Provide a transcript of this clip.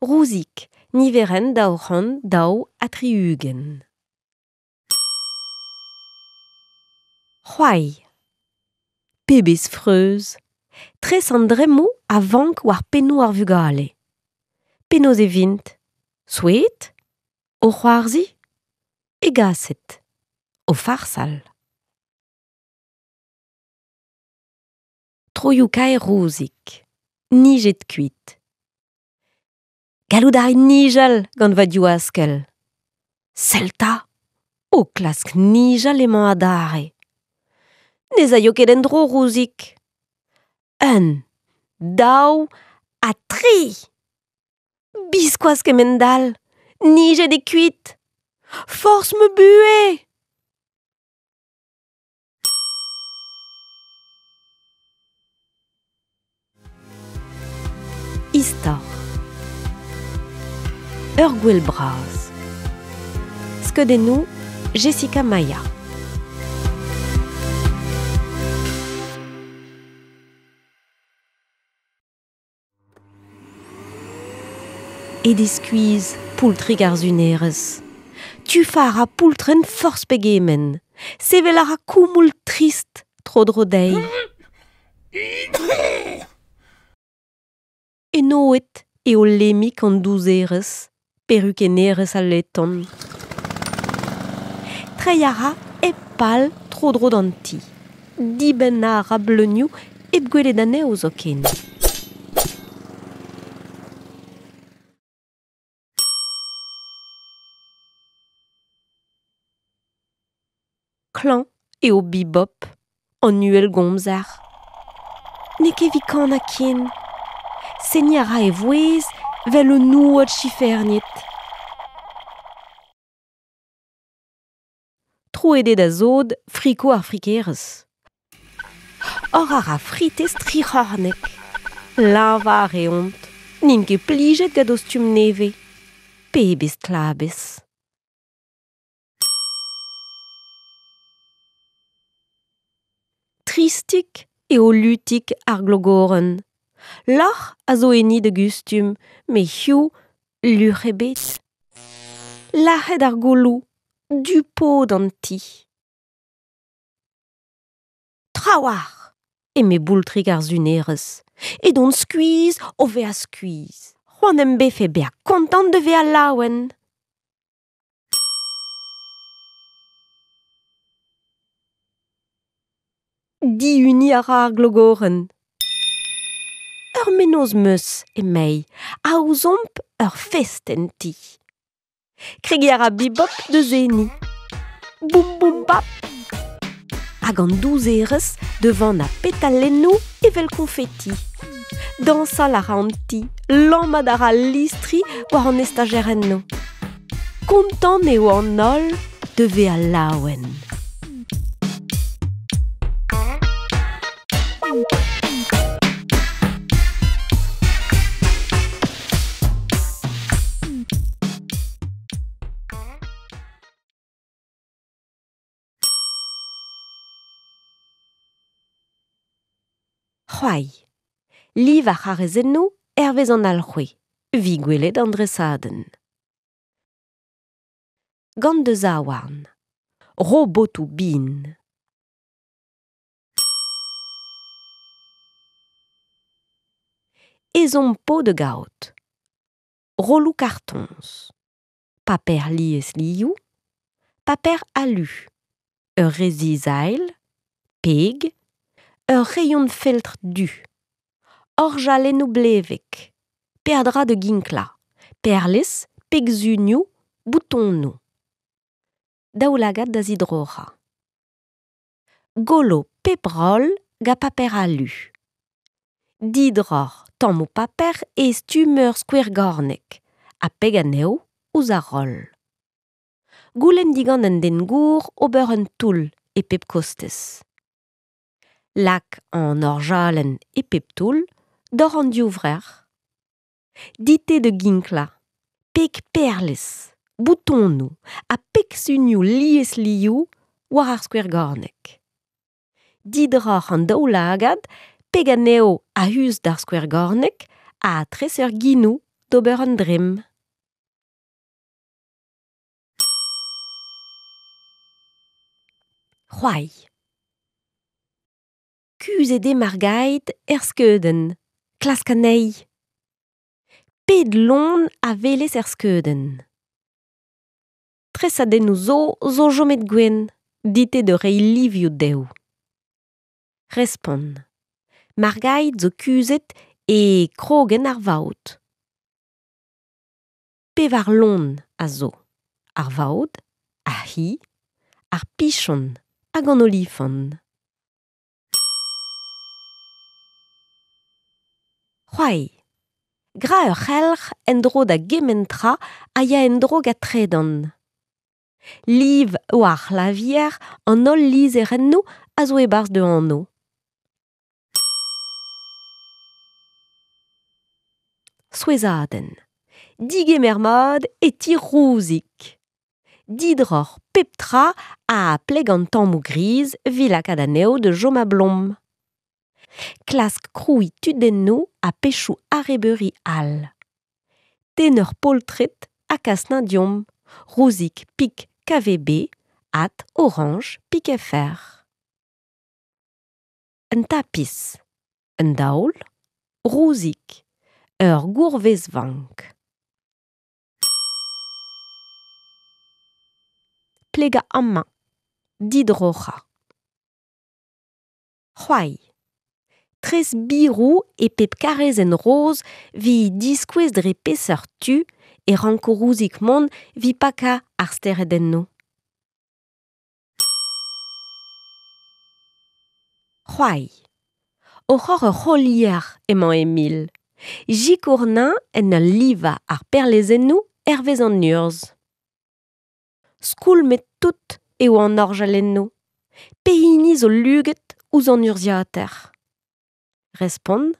Rouzig, niverenn 262. C'hoai. Pebezh freuz! Tres an dremmoù a vank war pennoù ar vugale. Penaos e vint? Souezhet? O c'hoarzhiñ? Hegaset? O farsal? Troioù-kaer Rouzig. Nijet kuit. Gallout a rin nijal gant va divaskell. Sell 'ta ! O klask nijal emañ adarre. Ne'z aio ket en-dro, Rouzig. Un, daou ha tri ! Biskoazh kemend-all ! Nijet eo kuit ! Forzh ma buhez ! Istor. Ur gwel bras. Skeudennoù Jessica Maya. Aet eo skuizh poultrig ar sunerez. Tufañ a ra poultrenn forzh pegement. Sevel a ra koumoul trist tro-dro dezhi. Enoet eo lemmig an douzerez, perukennerez al leton. Treiñ a ra hep pal tro-dro d'an ti. Dibennañ a ra bleunioù hep gwelet anezho zoken. Klañv eo Bebop, an uhelgomzer. N'eo ket evit kanañ ken. Seniñ a ra e vouezh 'vel un houad siferniet. Troet eo da sod friko ar frikerez. Oc'h a ra fritez tric'hornek. Leñvañ a reont. N'int ket plijet gant o stumm nevez. Pebezh stlabez ! Tristik eo lutig ar glogorenn. Lorc'h a zo enni da gustum, met hiziv luc'h ebet. Lac'het ar gouloù, du-pod an ti. Trawalc'h, eme boultrig ar sunerez, edon skuizh o vezañ skuizh. C'hoant em befe bezañ kontant da vezañ laouen. Dihuniñ a ra ar glogorenn. Ur mennozh 'm eus, emei, aozomp ur fest en ti. Kregiñ a ra Bebop da seniñ. Boum boum bap ! Hag an douzerez da vannañ petalennoù evel koñfeti. Dañsal a ra an ti, lammat a ra al listri war an estajerennoù. Kontant eo an holl da vezañ laouen. C'hoari. Liv ar c'harrezennoù hervez an alc'hwez, evit gwelet an dresadenn. Gant da zaouarn. Robotoù bin. Ezhomm 'po da gaout. Rolloù kartoñs. Paper liesliv. Paper alu. Ur re zizailh. Peg. Ur rayon feltr du. Orjalennoù blevek. Peadra da ginklañ. Perlez, pegsunioù, boutonoù. Daoulagad da zidroc'hañ. Golo pep roll gant paper alu. Didroc'h tammoù paper e stumm ur skouergorneg ha peg anezho ouzh ar roll. Goulenn digant un den gour ober un toull e pep kostez. Lak an orjalenn e pep toull doc'h an divrec'h. Dit-te da ginklañ. Peg perlez, boutonoù ha pegsunioù liesliv war ar skouergorneg. Didroc'h an daoulagad, peg anezho a-us d'ar skouergorneg ha tres ur genoù d'ober un dremm. C'hoari. Kuzhet eo Margaid er skeudenn. Klask anezhi. Pet loen a welez er skeudenn? Tresadennoù zo zo chomet gwenn, dit-te da reiñ livioù dezho. Respont. Margaid zo kuzhet e krogenn ar vaot. Pevar loen a zo, ar vaot, ar c'hi, ar pichon hag an olifant. C'hoari. Gra ur c'helc'h en-dro da gement tra a ya en-dro gant tredan. Liv war ar c'hlavier an holl lizherennoù a zo e-barzh da anv. Souezhadenn. Digemer mat e ti Rouzig. Didroc'h pep tra ha pleg an tammoù griz evit lakaat anezho da chom a-blom. Klask krouiñ tudennoù ha pezhioù arrebeuri all. Tenn ur poltred ha kas 'neñ deomp Rouzig pik kvb at orange pik fr. Un tapis, un daol, Rouzig, ur gourvezvank. Plegañ amañ, didroc'hañ. C'hoari. Tres biroù e pep karrezenn roz evit diskouez dre peseurt tu e ranko Rouzig mont evit pakañ ar steredennoù. C'hoari. Oc'h ur c'holier emañ Emil. Sikour 'neñ en ul livañ ar perlezennoù hervez an urzh. Skoulmet-tout eo an orjalennoù. Pehini zo luget ouzh an urzhiataer ? Respont.